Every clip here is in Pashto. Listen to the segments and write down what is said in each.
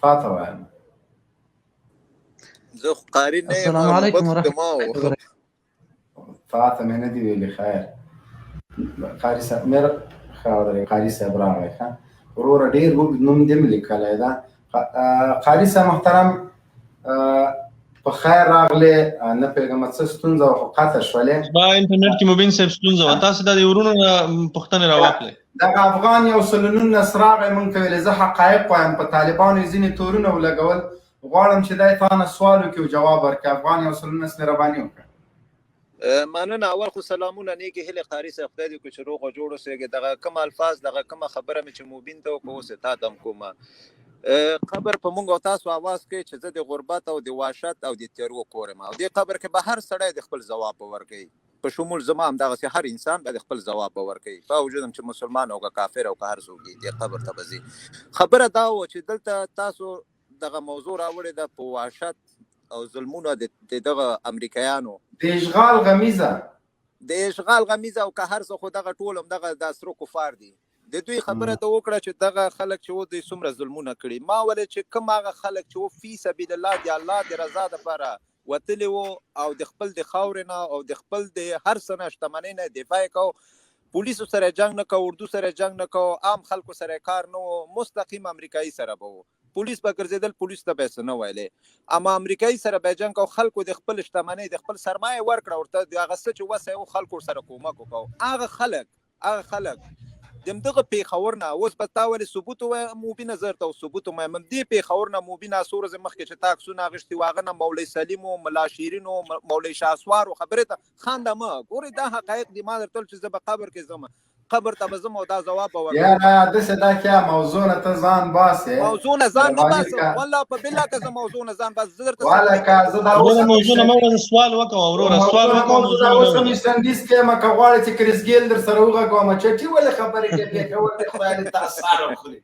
تا ته وایم. زه خو قاري نه یم. السلام علیکم نوبت ورحمت د ما و. الله وبرکاته. تا ته مې نه دی ویلي. خیر، قاري صاحب مېر ښه، قاري صاحب راغی. ښه وروره، ډېر اوږد نوم دې م لیکلی ده. قاري صاحب محترم، په خیر راغلې. نه پوهېږم څه ستونزه وه، خو قطع شولې. زما انټرنیټ کې مبین صاحب ستونزه وه. تاسو د ورونو نه پوښتنې راواخلئ. دغه افغان 119 راغی، مونږ ته ویلې زه حقایق وایم، په طالبانو یې ځینې تورونه ولګول. غواړم چې دی تا نه سوال وکړي او جواب ورکړي. افغان 119، مهرباني وکړه. مننه. اول خو سلامونه، نیکې هیلې. قاري صاحب، خدای دې وکړي چې روغ او جوړ اوسېږې. دغه کوم الفاظ، دغه کومه خبره مې چې مبین ته وکړه، اوس یې تا ته هم کومه. قبر په مونږ او تاسو اواز کوي چې زه د غربت او د وحشت او د تیرو کور یم، او دې قبر کې به هر سړی د خپل ځواب به ورکوي، په شمول زما هم. دغسې هر انسان به د خپل ځواب به ورکوي، باوجود هم چې مسلمان او که کافر او که هر څوک وي، دې قبر ته به ځي. خبره دا وه چې دلته تاسو دغه موضوع راوړې ده په وحشت او ظلمونه د دغه امریکایانو، د اشغال غمیزه، د اشغال غمیزه او که هر څه، خو دغه ټول هم دغه د سرو کفار دي. د دوی خبره ته وکړه چې دغه خلک چې و دوی څومره ظلمونه کړي. ما ولې چې کوم هغه خلک چې و فی سبیل الله، د الله د رضا لپاره وتلي وو او د خپل د خاورې نه او د خپل د هر څه نه، شتمنۍ نه دفاع کو، پولیسو سره جنگ نه کو، اردو سره جنگ نه کو، عام خلکو سره کار نه و، مستقیم امریکایي سره به وو. پولیس به ګرځېدل، پولیس ته به څه نه ویلې، اما امریکایي سره به جنگ کو. خلکو د خپل شتمنۍ، د خپل سرمایه ورکړه ورته، د هغه څه چې وسه و خلکو سره کومک وکاو. هغه خلک د دغه پیښور نه، اوس به تا ولې ثبوت ووایم مبینه، زه درته ثبوت ووایم. دې پیښور نه مبینه، څو ورځې مخکې چې تا عکسونه اخیستي وو، هغه نه مولوي سلیم و، ملا شیرین و، مولوي شاسوار و. خبرې ته خانده مه ګورې، دا حقایق دي. ما درته چې زه به قبر کې ځم، قبر ته به ځم او دا ځواب به ورکړم. یاره، داسې دا کیا موضوع نه ته ځان باسې. موضوع نه ځان نه مهرباني باسم. وکړه. والله په بالله که زه موضوع نه ځان باسم، زه درته والا ثابت که زه دا وروره، اوس موضوع نه مه وځه، سوال وکوه. وروره، سوال موضوع وکوه. موضوع دا موضوع نه اوس مه هم وځه. سندیس کې ما که غواړې چې کریس ګیل در سره وغږوم. چټي ولې خبرې کوې؟ پېښور دې خدای دې تاسار وخوري.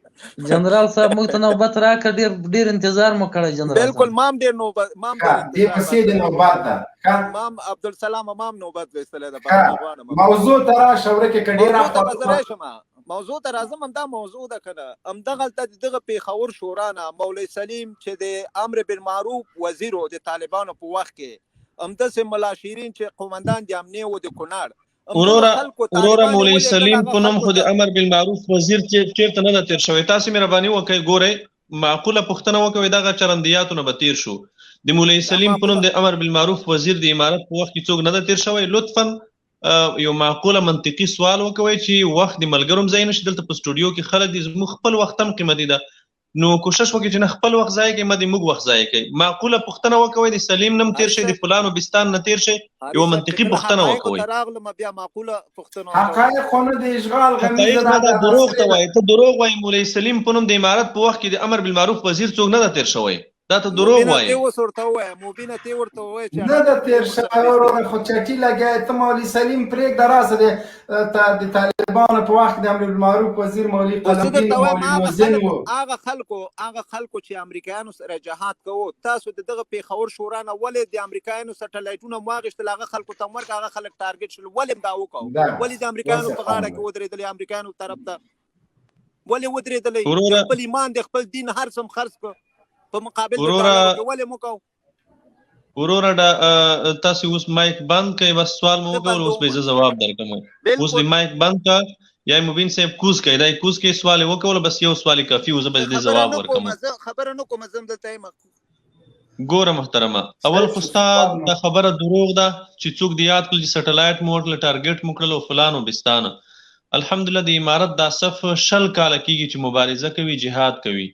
جنرال صاحب، موږ ته نوبت راکړه، ډیر ډیر انتظار مو کړی جنرال بالکل صاحب. مام ډیر نوبت، مام ښه، ډیر دې انتظار پسې د راکړی. نوبت ده. ښه. مام عبدالسلام، مام نوبت ویستلی ده. ښه. بخښنه غواړم. موضوع ته راشه ورکه، که ډېر موضوع ته به زه اخوا راشم، موضوع ته راځم. هم دا موضوع ده کنه، هم دغلته د دغه پیښور شورا نه مولوي سلیم چې د امر بالمعروف وزیر و د طالبانو په وخت کې، هم داسې ملا شیرین چې قومندان د امنیې و د کونړ، هم دغه وروره خلکو وروره، طالبان یې مولوي ولېږل سلیم هغه په نوم خلکو خو د ته. امر بالمعروف وزیر چیرته نه ده تیر شوی. تاسو مهرباني وکړئ، ګورئ، معقوله پوښتنه وکوئ، دغه چرندیاتو نه به تیر شو. د مولوي دا سلیم په نوم معقوله د امر بالمعروف وزیر د امارت په وخت کې څوک نه ده تیر شوی. لطفا یو معقوله منطقي سوال وکوئ چې وخت د ملګرو هم ضایع نشي. دلته په سټوډیو کې خلک دي، زموږ خپل وخت هم قیمتي ده، نو کوشش وکړئ چې نه خپل وخت ضایع کړئ، مه د موږ وخت ضایع کړئ. معقوله پوښتنه وکوئ، د سلیم نم تیر قاري شئ، د صاحب فلانو بستان نه تیر شئ، قاري یوه صاحب، چې منطقي کله پوښتنه حقایقو وکوئ. ته راغلم، بیا معقوله پوښتنه وکوم. حقایق خو نه د اشغال غمیزه حقایق ده. نه دا دا دروغ ته سرې ده. وایې، ته دروغ وایې. مولوي سلیم په نوم د امارت په وخت کې د امر بالمعروف وزیر څوک نه ده تیر شوی. دا ته دروغ مبینه، ته وایې. اوس ورته ووایه. مبینه، ته ورته ووایه چې نه هغه ده تیر ورسره شوی. ویستلی. وروره، خو چټي لګیا ته. مولوي سلیم پرېږده، راسه د د طالبانو په وخت د امر بالمعروف وزیر مولوي خو زه قلم درته دین، وایم، مولوي هغه محسن خلکو وو. هغه خلکو چې امریکایانو سره جهاد کوو، تاسو د دغه پیښور شورا نه ولې د امریکایانو سټلایټونه هم واخیستل، هغه خلکو ته هم ورکړه، هغه خلک ټارګټ شول؟ ولې هم دا وکاو؟ دا ولې د امریکایانو وسه په غاړه کې خان ودرېدلې؟ امریکایانو طرف ته ولې ودرېدلې؟ د وروره خپل ایمان، د خپل دین هر څه هم خرڅ کړ په مقابل د وروره ډالرو کې، ولې مو کاو؟ وروره، دا تاسو اوس مایک بند کړئ. بس سوال مو زه وکړ، اوس به بندوم. زه ځواب درکم. اوس بالکل د مایک بند کا یا مبین صاحب کوز کړئ، دا کوز کې سوال یې وکول، بس یو سوال یې کافي و، زه به زه دې خبره ځواب نه ورکم. کوم، زه خبره نه کوم، زه هم دلته یم. ګوره محترمه، اول خو ستا دا خبره دروغ ده چې څوک دی یاد کړل چې سټلایټ مو ورکړل، ټارګټ مو کړل او فلان او بستانه. الحمدلله، د امارت دا صف 20 کاله کیږي چې مبارزه کوي، جهاد کوي،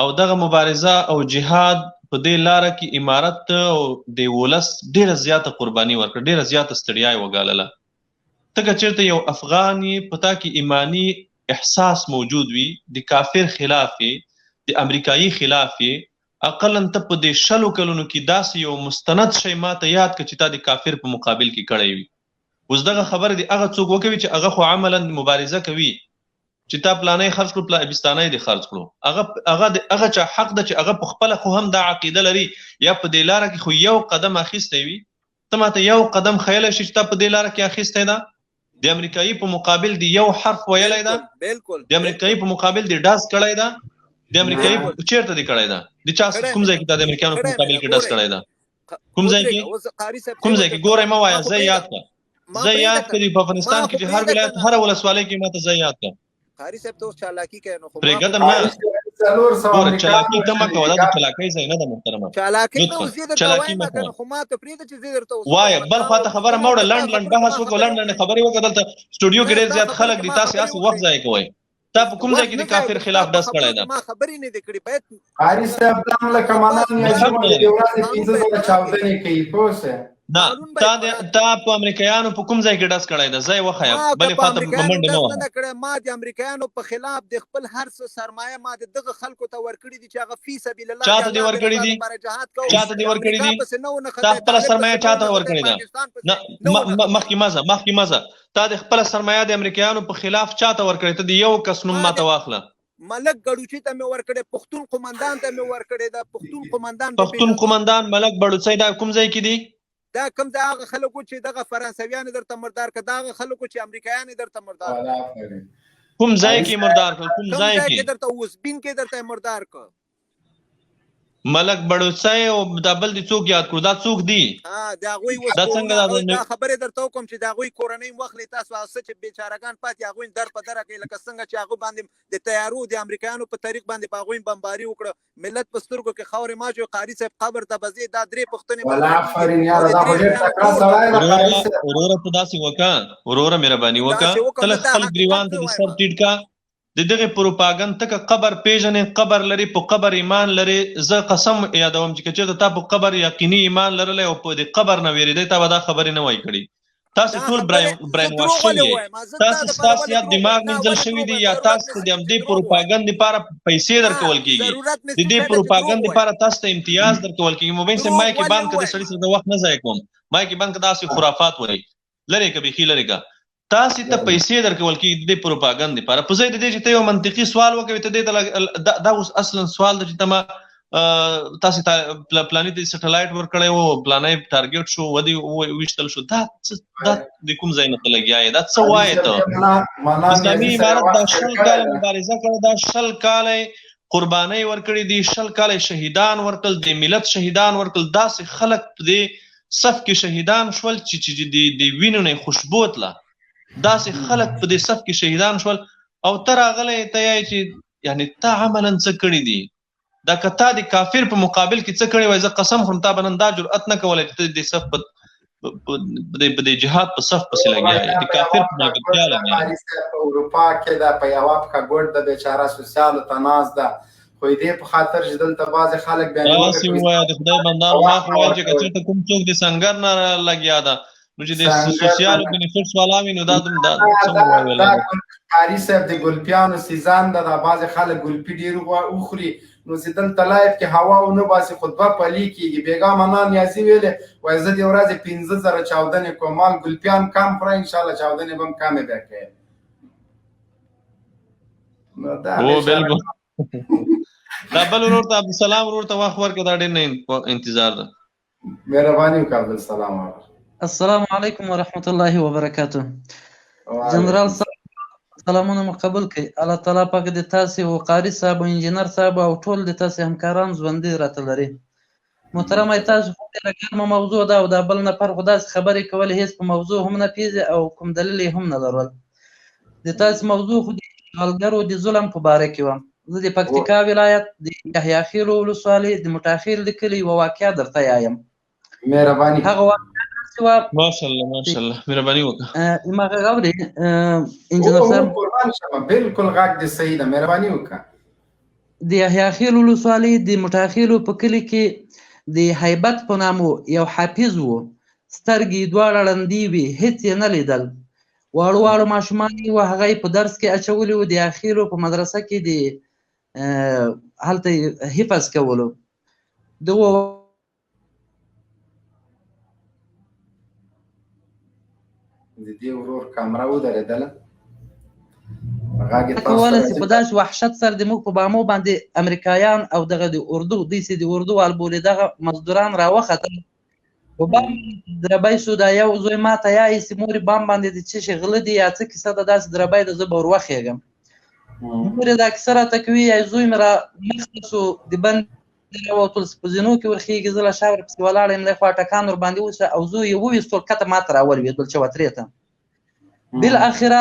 او دغه مبارزه او جهاد په دې لاره کې امارت او د ولس ډیره زیاته قرباني ورکړه، ډیره زیاته ستړیا یې وګالله. ته که چېرته یو افغان یې، په تا کې ایماني احساس موجود وي، د کافر خلاف یې، د امریکایي خلاف یې، اقلا ته په دې 20 کلونو کې داسې یو مستند شی ماته یاد کړه چې تا د کافر په مقابل کې کړی وي. اوس دغه خبره دې هغه څوک وکوي چې هغه خو عملا مبارزه کوي، چې تا پلانې خرڅ کړو، پلا بستانې دې خرڅ کړو. هغه د هغه چا حق ده چې هغه په خپله خو هم دا عقیده لري یا په دې لاره کې خو یو قدم اخیستی وي. ته ماته یو قدم ښیلی شي چې تا په دې لاره کې اخیستی ده؟ د امریکایي په مقابل دی یو حرف ویلی ده؟ بالکل. د امریکایي په مقابل دی ډاز کړی ده؟ د امریکایي چیرته دی کړی دا د چا کوم ځای کې د امریکایانو په مقابل کې ډز کړی دا؟ کوم ځای کې؟ کوم ځای کې؟ ګوره ما وایا، زه یاد کړه، زه یاد کړی په افغانستان کې چې هر ولایت هر ولسوالۍ کې ماته زه یاد کړه. قاری صاحب، ته اوس چالاکي کوې نو خو پرېږدم نه. ګوره چالاکي ته مه کوه، دا د چالاکۍ ځای نه ده محترمه. چالاکي نه، اوس زه درته وایم که نه، خو ما ته پرېږده چې زه درته اوس وایه. بل خوا ته خبره مه وړه، لنډ لنډ بحث وکړه، لنډ لنډ خبرې وکړه. دلته سټوډیو کې ډېر زیات خلک دي، تاسې هسې وخت ضایع کوئ. تا په کوم ځای کې د کافر خلاف ډز کړی ده؟ ما خبرې نه دي کړې. باید قاري صاحب دا لکه منان نیازي باندې د ورځې 5000 چاودنې کوي، پوه شئ. نه، تا په امریکایانو په کوم ځای کې ډز کړی ده؟ ځای وښیه، بلې خواته منډې مه وهه. نه کړی ما د امریکایانو په خلاف. د خپل هر څه سرمایه ما د دغه خلکو ته ورکړي دي چې هغه فی سبیل الله چاته دی ورکړي دي؟ چاته دی ورکړي دي؟ تا خپل سرمایه چاته ورکړي ده؟ نه، مخکې مزه، مخکې مزه. تا د خپل سرمایه د امریکایانو په خلاف چاته ورکړي؟ ته د یو کس نوم ماته واخله. ملک ګړوچی ته مې ورکړې، پښتون قومندان ته مې ورکړې ده. پښتون قومندان، پښتون قومندان ملک بړوڅی دا کوم ځای کې دی؟ دا کوم دا هغه خلکو چې دغه فرانسویان درته مردار کړه، دا هغه خلکو چې امریکایان درته مردار کړه. کوم ځای کې مردار کړ؟ کوم ځای کې درته؟ اوسبین کې درته مردار کړ ملک بړوڅی. او دا بل دي څوک یاد کړو؟ دا څوک دي؟ ها، دا غوي دا څنګه دا خبره درته کوم چې دا غوي کورنۍ وخلې تاسو هڅه چې بیچارهګان پاتې هغه در په در کې، لکه څنګه چې هغه باندې د تیارو د امریکایانو په طریق باندې په هغوی بمباری وکړه، ملت په سترګو کې خاورې ما جو. قاری صاحب، قبر ته بځې دا درې پښتنې. ولا آفرین یار، دا خو ډېر تکړه سړی دی قاری صاحب. وروره ته داسې وکړه، وروره مهرباني وکړه، ته خپل ګریوان ته د سر ټیټ کا. د دغه پروپاګند ته که قبر پیژنې، قبر لري، په قبر ایمان لري، زه قسم یادوم چې چېرته تا په قبر یقیني ایمان لرلی او په دې قبر نه ویریدی، تا به دا خبرې نه وای کړي. تاسو ټول برین واش شوي، تاسو ستاسو یا دماغ مینځل شوي دي یا تاسو ته د همدې پروپاګند لپاره پیسې درکول کیږي، د دې پروپاګند لپاره تاسو ته امتیاز درکول کیږي. مبین صاحب، مایک بند که، د سړي سره د وخت نه ضایع کوم. مایک بند که، داسې خرافات وایي. لرې که، بیخي لرې که. تاسو ته پیسې درکول کیږي د دې پروپاګند لپاره، په ځای د دې چې ته یو منطقي سوال وکوي. ته دې ته دا اوس اصلا سوال دی چې ته ما تاسو ته پلاني ته سټلایټ ورکړی وو، پلاني ټارګټ شو، ودی ویشتل شو، دا دا د کوم ځای نه لګیا دا څه وایې ته؟ اسلامي امارت دا 20 کاله مبارزه کړې، دا 20 کاله قربانۍ ورکړې دي، 20 کاله شهیدان ورکړل، د ملت شهیدان ورکړل. داسې خلک په دې صف کې شهیدان شول چې د وینو نه خوشبو تله، داسې خلک په دې صف کې شهیدان شول، او ته راغلی ته یې چې یعنی تا عملا څه کړي دي؟ دا که تا د کافر په مقابل کې څه کړی وای، زه قسم خورم تا به نن دا جرأت نه کولای چې ته د صف په د جهاد په صف پسې لګیا یې، د کافر په ملګرتیا لګیا یې. په اروپا کې دا په یوه پښه ګوډ ده بیچاره، سوسیالو ته ناست ده، خو دې په خاطر چې دلته بعضې خلک بیا داسې ووایه د خدای بندانو. ما خو ویل چې که چېرته کوم څوک د سنګر نه لګیا ده، نو چې د سوسیالو بینیفټس والا وي، نو دا دا څه وویل؟ قاري صاحب د ګلپیانو سیزن ده، دا بعضې خلک ګلپي ډېر وخوري، نو چې دلته لایف کې هوا ونه باسي خو دوه پلي کېږي. بېګا منان نیازي ویلې وایي زه د ورځې 5000 چاودنې کوم. مال ګلپیان کم خوره، انشاءالله چاودنې به هم کمې بیا کوې. نو دا بالکل دا بل ورور ته، عبدالسلام ورور ته وخت ورکړه، دا ډېر نه انتظار ده. مهرباني وکړه عبدالسلام ورور. السلام علیکم ورحمت الله وبرکاته. جنرال صاحب، سلامونه مو قبول کړئ. الله تعالی پاک د تاسو او قاری صاحب او انجینر صاحب او ټول د تاسو همکاران ژوندي راته لري. محترم، تاسو خو ډېره ګرمه موضوع ده او دا بل نفر خو داسې خبرې کولې، هېڅ په موضوع هم نه پېژي او کوم دلیل یې هم نه لرل. د تاسو موضوع خو د اشغالګرو د ظلم په باره کې وه. زه د پکتیکا ولایت د یحیی خېلو ولسوالۍ د موټاخېل د کلي یوه واقعه درته یایم. مهرباني. هغه واقعه داسې وه. ماشاءالله ماشاءالله، مهرباني وکړه. ما غږ اورې انجینر صاحب؟ قربان شم، بالکل غږ دې صحیح ده، مهرباني وکړه. د یحیی خېل ولسوالۍ د موټاخېلو په کلي کې د هیبت په نامو یو حافظ و. سترګې یې دواړه ړندې وې، هېڅ یې نه لیدل. واړو واړو ماشومان یې وه، هغه یې په درس کې اچولي وو. د یحیی په مدرسه کې د هلته یې حفظ کولو. دغو د دې ورور کمره ودرېدله، غږ یې تاسو کوله ته چې په داسې وحشت سره د موږ په بامو باندې امریکایان او دغه د اردو دوی چې د اردو وال بولي دغه مزدوران راوختل، په بام دربی شو. دا یو زوی ما ته یایي چې مورې بام باندې د څه شي غله دي یا څه کیسه ده، داسې دربی ده، زه به ور وخېږم. مور یې دا کیسه راته کوي، یا زوی مې را مخته سو، د بند راوتل، په زینو کې ورخېږي، زه له شا ورپسې ولاړ یم، دی خوا ټکان ورباندې وسه او زوی یې وویستل، کته ماته راولوېدل چوترې ته. بالاخره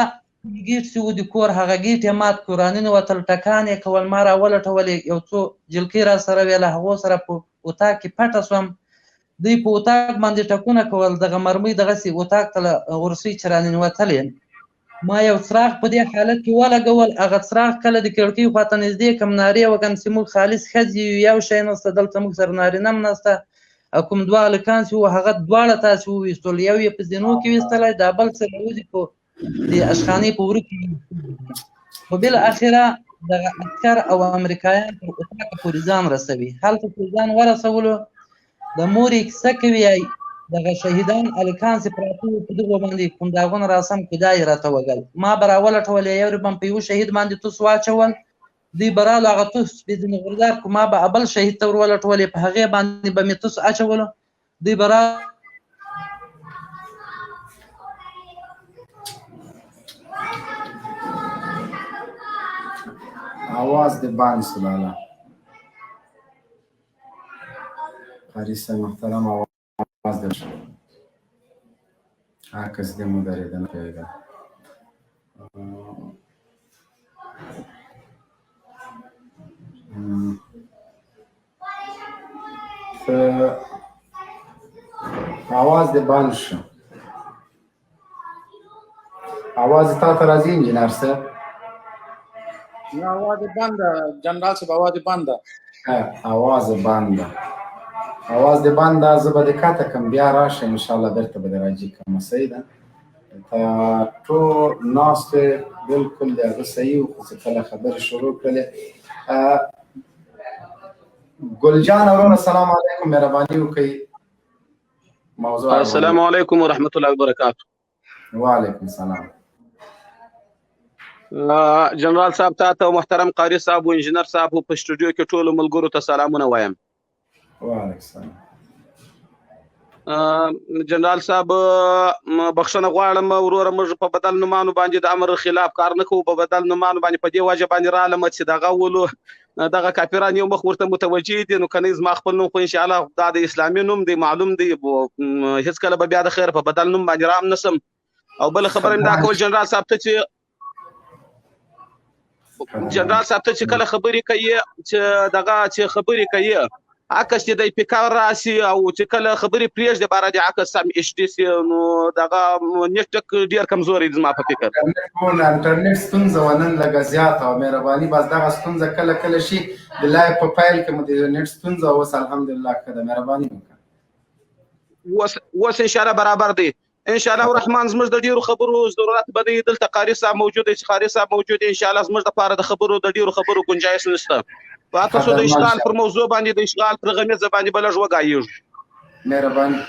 ګیټ چې و د کور هغه ګیټ یې مات کړو، راننوتل، ټکان یې کول، ما راولټولې، یو څو جلکۍ راسره وې، له هغو سره په اتاق کې پټه سوم. دوی په اتاق باندې ټکونه کول، دغه مرمۍ دغسې اتاق ته له غورسۍ چې راننوتلې، ما یو څراغ په دې حالت کې ولګول، هغه څراغ کله د کړکۍ خواته نږدې کم، نارې وکړم چې موږ خالص ښځې یو، یو شی نشته دلته، موږ سره نارینه هم نشته، او کوم دوه هلکان چې وو هغه دواړه تاسې وویستل، یو یې په زینو کې ویستلی، دا بل څه راوځي په د اشخانې په وره کې. خو بالاخره دغه عسکر او امریکایان تر اتاقه پورې ځان رسوي، هلته چې ځان ورسولو د مور یې کیسه کوي، دغه شهیدان هلکان چې پراته وو په دغو باندې کوم داغونه راسم کړي، دا یې راته وګل، ما به راولټولې، یو به په یوه شهید باندې توس واچول، دوی به رالو هغه توس به ځینې غورځار کړو، ما به بل شهید ته ور ولټولې، په هغې باندې به مې توس اچولو، دوی به را اواز د بند سو لالا. قاري صاحب محترم اواز د شو. عکس دې مو درېده نه پوهېږم. ته اواز دې بند شو. اواز تا ته راځي انجینر صاحب؟ نه، اواز بند ده جنرال صاحب، اواز بند ده. اواز بند ده، اواز دې بند ده. زه به دې کاته کم، بیا راشه ان شاء الله، درته به دې راجي کوم. صحیح ده، ته ټول ناست بالکل د هغه صحیح و، خو چې کله خبرې شروع کړلې. ګل جان وروره السلام علیکم، مهرباني وکړئ موضوع. السلام علیکم ورحمت الله وبرکاته. وعلیکم السلام. جنرال صاحب تا ته، محترم قاری صاحب او انجینر صاحب په سټوډیو کې ټولو ملګرو ته سلامونه وایم. وعلیکم السلام. جنرال صاحب بخښنه غواړم وروره، موږ په بدل نومانو باندې د امر خلاف کار نه کوو. په بدل نومانو باندې په دې وجه باندې رالم چې دغه ولو دغه کافران یو مخ ورته متوجه دي، نو کنه زما خپل نوم خو ان شاء الله دا د اسلامي نوم دی، معلوم دی، هیڅ کله به بیا د خیر په بدل نوم باندې رام نسم. او بل خبره دا کول جنرال صاحب ته چې کله خبرې کوي چې دغه چې خبرې کوي عکس چې د پیکار راسي او چې کله خبرې پرېږدي باره د عکس سم ایچ ډي سي، نو دغه نیټ ډېر کمزوری دی زما په فکر. انټرنیټ ستونزه وه نن لږه زیاته وه، مهرباني. بس دغه ستونزه کله کله شي، د live په پیل کې مو د نېټ ستونزه، اوس الحمدلله ښه ده، مهرباني وکړه. اوس ان شاء الله برابر دی ان شاء الله الرحمن. زموږ د ډیرو خبرو ضرورت به دی، دلته قاری صاحب موجود دی، چې قاری صاحب موجود دی ان شاء الله زموږ دپاره د خبرو د ډیرو خبرو گنجایش نشته. تاسو د اشغال پر موضوع باندې، د اشغال پر غمیزه باندې به لږ وګایږو. مهرباني.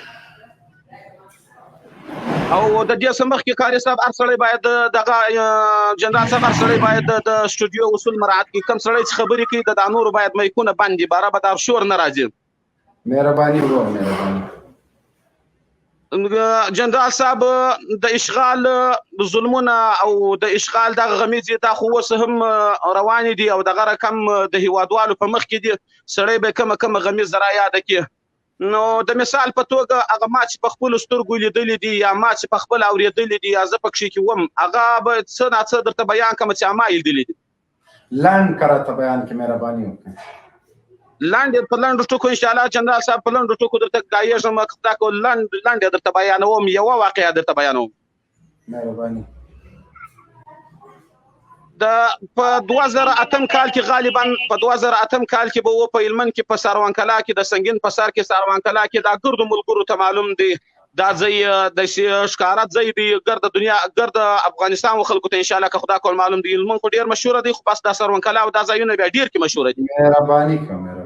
او د دې څه مخکې قاري صاحب هر سړی باید دغه جنرال صاحب هر سړی باید د سټوډیو اصول مراعات کړي. کم سړی چې خبرې کوي د دا نورو باید میکونه بند دي، باره به دا شور نه راځي. مهرباني ورور، مهرباني. جنرال صاحب د اشغال ظلمونه او د اشغال دغه غمیزې دا خو اوس هم روانې دي او دغه رقم د هیوادوالو په مخ کې دي، سړی به کمه کمه غمیزه را یاده کړي. نو د مثال په توګه هغه ما چې په خپلو سترګو لیدلي دي یا ما چې په خپله اورېدلي دي یا زه پکښې کې وم، هغه به څه ناڅه درته بیان کړم چې ما یې لیدلي دي. لنډ که راته بیان کړې، مهرباني وکړه. لنډ په لنډو ټکو ان شاء الله جنرال صاحب په لنډو ټکو درته ګایېږم، دا کو لنډ لنډ درته بیانوم، یوه واقعه درته بیانوم. مهرباني. د په 2008 کال کې غالبا په 2008 کال کې به و په هلمند کې په ساروان کلا کې د سنګین په سر کې ساروان کلا کې، دا ګردو ملګرو ته معلوم دی، دا ځای د ښکاره ځای دی، ګرد دنیا ګرد افغانستان و خلکو ته ان شاء الله که خدا کول معلوم دی. هلمند خو ډېر مشهور دی، خو بس دا ساروان کلا او دا ځایونه بیا ډېر کې مشهور دي. مهرباني کوه، مهرباني.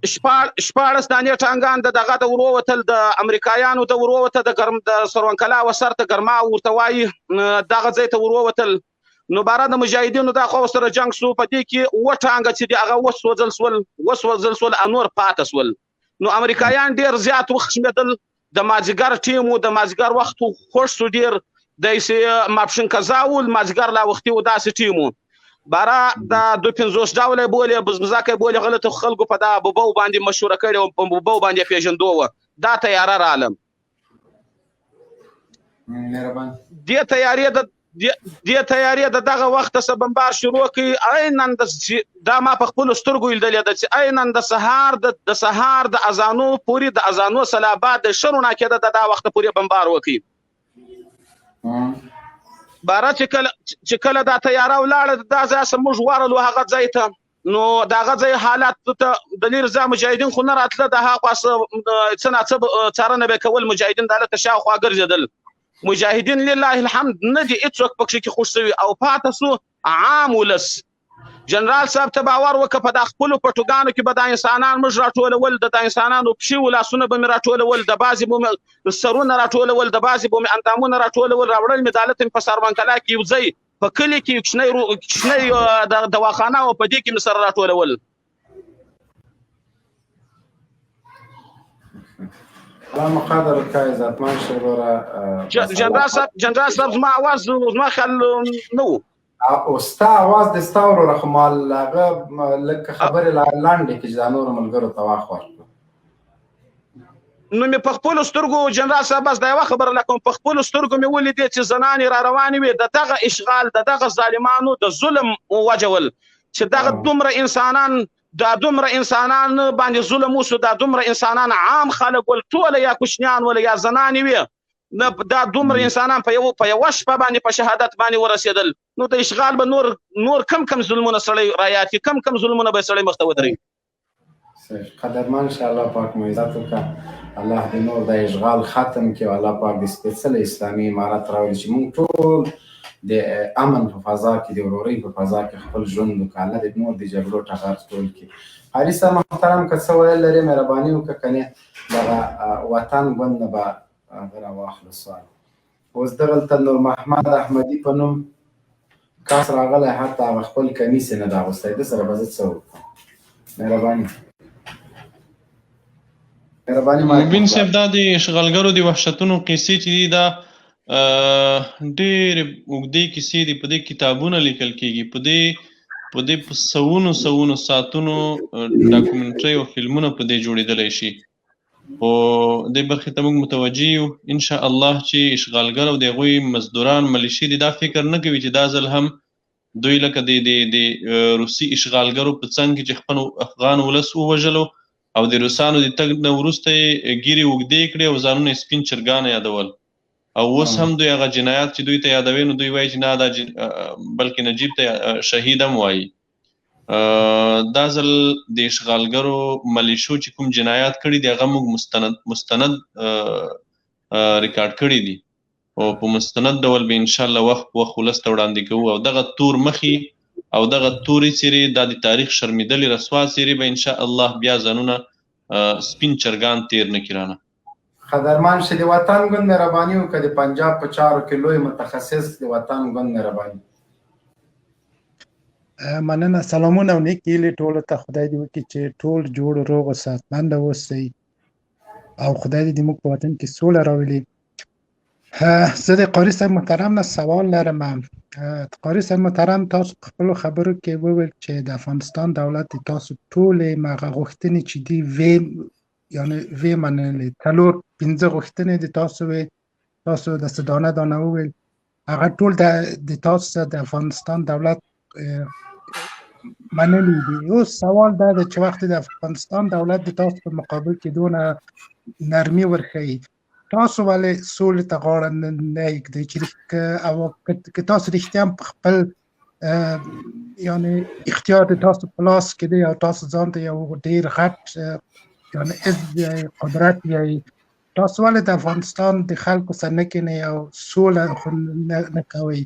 16 دانې ټانګان د دغه د ورو وتل، د امریکایانو د ورو وته د ګرم د سروان کلا و سر ته ګرما ورته وایي، دغه ځای ته ورو وتل. نو باره د مجاهدینو دا خو سره جنګ سو، په دې کې اووه ټانګه چې دي هغه وسوځل سول، وسوځل سول او نور پاته سول. نو امریکایان ډېر زیات وخښمېدل، د مازیګر ټیم و، د مازیګر وخت خوښ سو ډېر. داسې ماپښین قضا و، مازدیګر لا وختي و، داسې ټیم و. باره دا 52 ډوله یې بولې، بزبزکه یې بولې، غلطو خلکو په دا بوبو باندې مشهوره کړې وه، په بوبو باندې پېژندو وه. دا طیاره راله. دې طیارې د دې طیارې د دغه وخت څخه بمبار شروع کړي، عینا د دا ما په خپلو سترګو لیدلې ده چې عینا د سهار د سهار د اذانو پورې، د اذانو سلا بعد د ښه رڼا کېده، د دا وخت پورې بمبار وکړي. باره چې کله دا طیاره ولاړه، دا ځای څخه موږ ورغلو هغه ځای ته، نو د هغه ځای حالات ته د لرې ځای مجاهدین خو نه راتله، د هاخوا څه ناڅه څارنه به کول، مجاهدین د هلته شاوخوا ګرځېدل. مجاهدین لله الحمد نه دي هېڅوک پکښې کې خوښ سوي او پاته سو عام ولس. جنرال صاحب ته باور وکړه، په دا خپلو پټوګانو کې به دا انسانان موږ راټولول، د دا انسانانو پښې و لاسونه به مې راټولول، د بعضې به مې سرونه راټولول، د بعضې به مې اندامونه راټولول، راوړل مې دالته مې په ساروانکلا کې یو ځای په کلي کې یو کوچنی دواخانه وه، په دې کې مې سره راټولول. الله مو قدر وکړه عزتمن شه وروره. جنرال صاحب زما اواز زما خیال نه و. او ستا اواز د ستا وروره، خو ما هغه لږ خبرې لا لنډې کړې چې دا نورو ملګرو ته وخت ورکړو. نو مې په خپلو سترګو جنرال صاحب بس دا یوه خبره لا کوم، په خپلو سترګو مې ولیدې چې زنانې را روانې وې، د دغه اشغال د دغه ظالمانو د ظلم وجه ول چې دغه دومره انسانان، دا دومره انسانان باندې ظلم وسو، دا دومره انسانان عام خلک ول ټوله، یا کوچنیان ول یا زنانې وې، نه دا دومره انسانان په یوه شپه باندې په شهادت باندې ورسېدل. نو د اشغال به نور کم کم ظلمونه سړی رایاد کړي، کم کم ظلمونه به سړی مخته ودروي. قدرمن شه، الله پاک مو عزت وکړه، الله دې نور د اشغال ختم کړي او الله پاک دې سپېڅلی اسلامي امارت راولي چې موږ ټول د امن په فضا کې، د ورورۍ په فضا کې خپل ژوند وکړو. الله دې نور د جګړو ټغر ټول کړي. قاري صاحب محترم که څه ویل لرې مهرباني وکړه، که نه دغه وطن ګوند نه به هغه راواخلو سوال. اوس دغلته نور محمد احمدي په نوم کس راغلی، حتی هغه خپل کمیس یې نه ده اغوستی، ده سره به زه څه وکړم؟ مهرباني مهرباني. مبین صاحب دا د اشغالګرو د وحشتونو قصې چې دي، دا ډېرې اوږدې کیسې دي، په دې کتابونه لیکل کېږي، په دې په سوونو سوونو ساعتونو ډاکومنټري او فلمونه په دې جوړېدلی شي. خو دې برخې ته موږ متوجه یو ان شاء الله چې اشغالګر او د هغوی مزدوران ملیشې دي دا فکر نه کوي چې دا ځل هم دوی لکه د د د روسي اشغالګرو په څنګ کې چې خپل افغان ولس ووژلو او د روسانو د تګ نه وروسته یې ږیرې اوږدې کړې او ځانونه یې سپین چرګان یادول او اوس هم دوی هغه جنایات چې دوی ته یادوي نو دوی وایي چې نه دا بلکې نجیب ته شهید هم وایي. دا ځل د اشغالګرو ملیشو چې کوم جنایات کړي دي هغه موږ مستند ریکارډ کړي دي او په مستند ډول به ان شاء الله وخت په وخت ولس ته وړاندې کوو او دغه تور مخي او دغه تورې څېرې، دا د تاریخ شرمېدلې رسوا څېرې به ان شاء الله بیا ځانونه سپین چرګان تیر نه کړي رانه. قدرمن شه د وطن ګوند مهرباني وکړه، د پنجاب په چارو کې لوی متخصص د وطن ګوند مهرباني. مننه، سلامونه او نیکې هیلې ټولو ته. خدای دې وکړي چې ټول جوړ روغ او صحتمند اوسئ او خدای دې موږ په وطن کې سوله راولي. زه د قاري صاحب محترم نه سوال لرم. قاري صاحب محترم، تاسو په خپلو خبرو کې وویل چې د افغانستان دولت د تاسو ټولې مغه غوښتنې چې دي وی یعنی وی منلې، 4-5 غوښتنې د تاسو وی، تاسو د څه دانه دانه وویل، هغه ټول د تاسو سره د افغانستان دولت منلي دي. اوس سوال دا دی چې وخت د افغانستان دولت د تاسو په مقابل کې دونه نرمي ورښيي، تاسو ولې سولې ته غاړه نه ږدئ؟ چې او که تاسو رښتیا هم په خپل یعنی اختیار د تاسو په لاس کې دی او تاسو ځان ته یو ډیر غټ یعنی عز قدرت یې، تاسو ولې د افغانستان د خلکو سره نه کینئ او سوله خو نه کوئ؟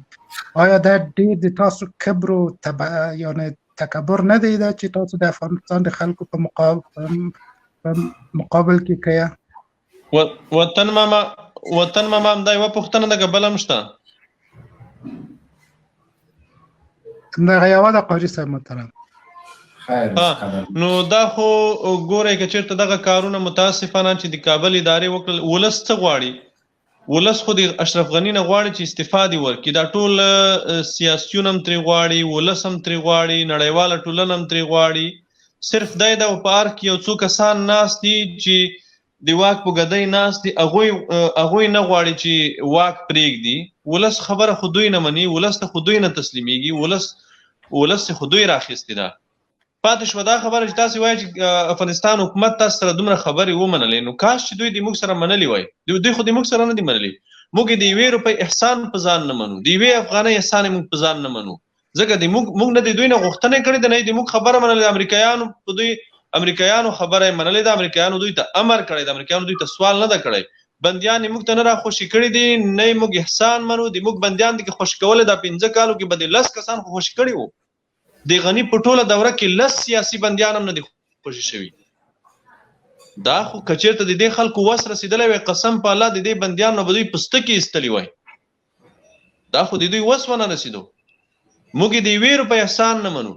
آیا دا ډیر د تاسو کبر او یعنی تکبر نه دی دا چې تاسو د افغانستان د خلکو په مقابل کې کوئ؟ وطن ماما، وطن ماما، همدا یوه پوښتنه ده که بله هم شته؟ دغه یوه ده قاري صاحب محترم. نو دا خو ګورئ که چېرته دغه کارونه متاسفانه چې د کابل ادارې وکړل، ولس څه غواړي؟ ولس خو د اشرف غني نه غواړي چې استعفا دې ورکړي. دا ټول سیاسیون هم ترې غواړي، ولس هم ترې غواړي، نړیواله ټولنه هم ترې غواړي. صرف دی دا په ارګ کې یو څو کسان ناست دي چې د واک په ګدۍ ناست دي، هغوی نه غواړي چې واک پرېږدي. ولس خبره خو دوی نه مني، ولس ته خو دوی نه تسلیمیږي، ولس خو دوی راخیستې ده. پاتې شوه دا خبره چې تاسو وایئ چې افغانستان حکومت تاسو سره دومره خبرې ومنلې، نو کاش چې دوی د موږ سره منلې وای. دوی خو د موږ سره نه دي منلې. موږ د یوې روپۍ احسان په ځان نه منو، د یوې افغانۍ احسان موږ په ځان نه منو، ځکه د موږ نه د دوی نه غوښتنه کړې ده، نه د موږ خبره منلې ده. امریکایانو په دوی امریکایانو خبره یې منلې ده، امریکایانو دوی ته امر کړی ده، امریکایانو دوی ته سوال نه ده کړی. بندیان یې موږ ته نه راخوشي کړي دي، نه یې موږ احسان منو. د موږ بندیان دي که خوشي کولای، دا 5 کالو کې به د 10 کسان خو خوشي کړي وو. د غني په ټوله دوره کې 10 سیاسي بندیان هم نه دي خوشي شوي. دا خو که چېرته د دې خلکو وس رسېدلی وای، قسم په الله د دې بندیانو به دوی په ستکې ایستلي وای. دا خو د دوی وس ونه رسېدو. موږ د یوې روپۍ احسان نه منو.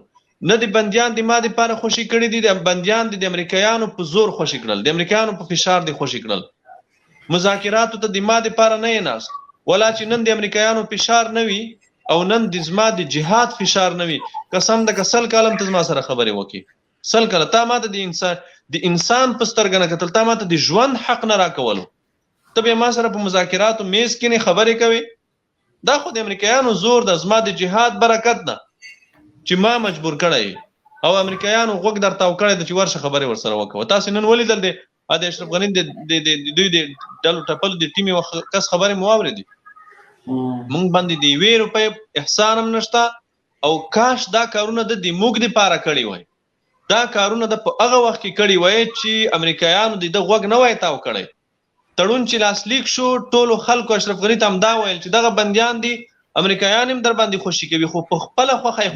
نه د بندیان د ما دپاره خوشي کړي دي، د بندیان د امریکایانو په زور خوشي کړل، د امریکایانو په فشار دي خوشي کړل. مذاکراتو ته د ما دپاره نه یې ناست، ولا چې نن د امریکایانو فشار نه وي او نن د زما د جهاد فشار نه وي، قسم ده که 100 کاله هم ته زما سره خبرې وکړې، 100 کاله تا ماته د انسان په سترګه نه کتل، تا ماته د ژوند حق نه راکولو، ته بیا ما سره په مذاکراتو میز کې نه خبرې کوې. دا خو د امریکایانو زور ده، زما د جهاد برکت ده چې ما مجبور کړی او امریکایانو غوږ درتاو کړی ده چې ورشه خبرې ورسره وکړه. تاسو نن ولیدل د اشرف غني د دوی د ډلو ټپلو د ټیم یو کس خبرې مو واورېدې. مونږ باندې د یوې روپۍ احسان هم نشته، او کاش دا کارونه د موږ دپاره کړي وای، دا کارونه د په هغه وخت کې کړي وای چې امریکایانو د ده غوږ نه وای تاو کړی. تړون چې لاسلیک شو، ټولو خلکو اشرف غني ته همدا ویل چې دغه بندیان دي، امریکایان هم در باندې خوشي کوي، خو په خپله خوښه یې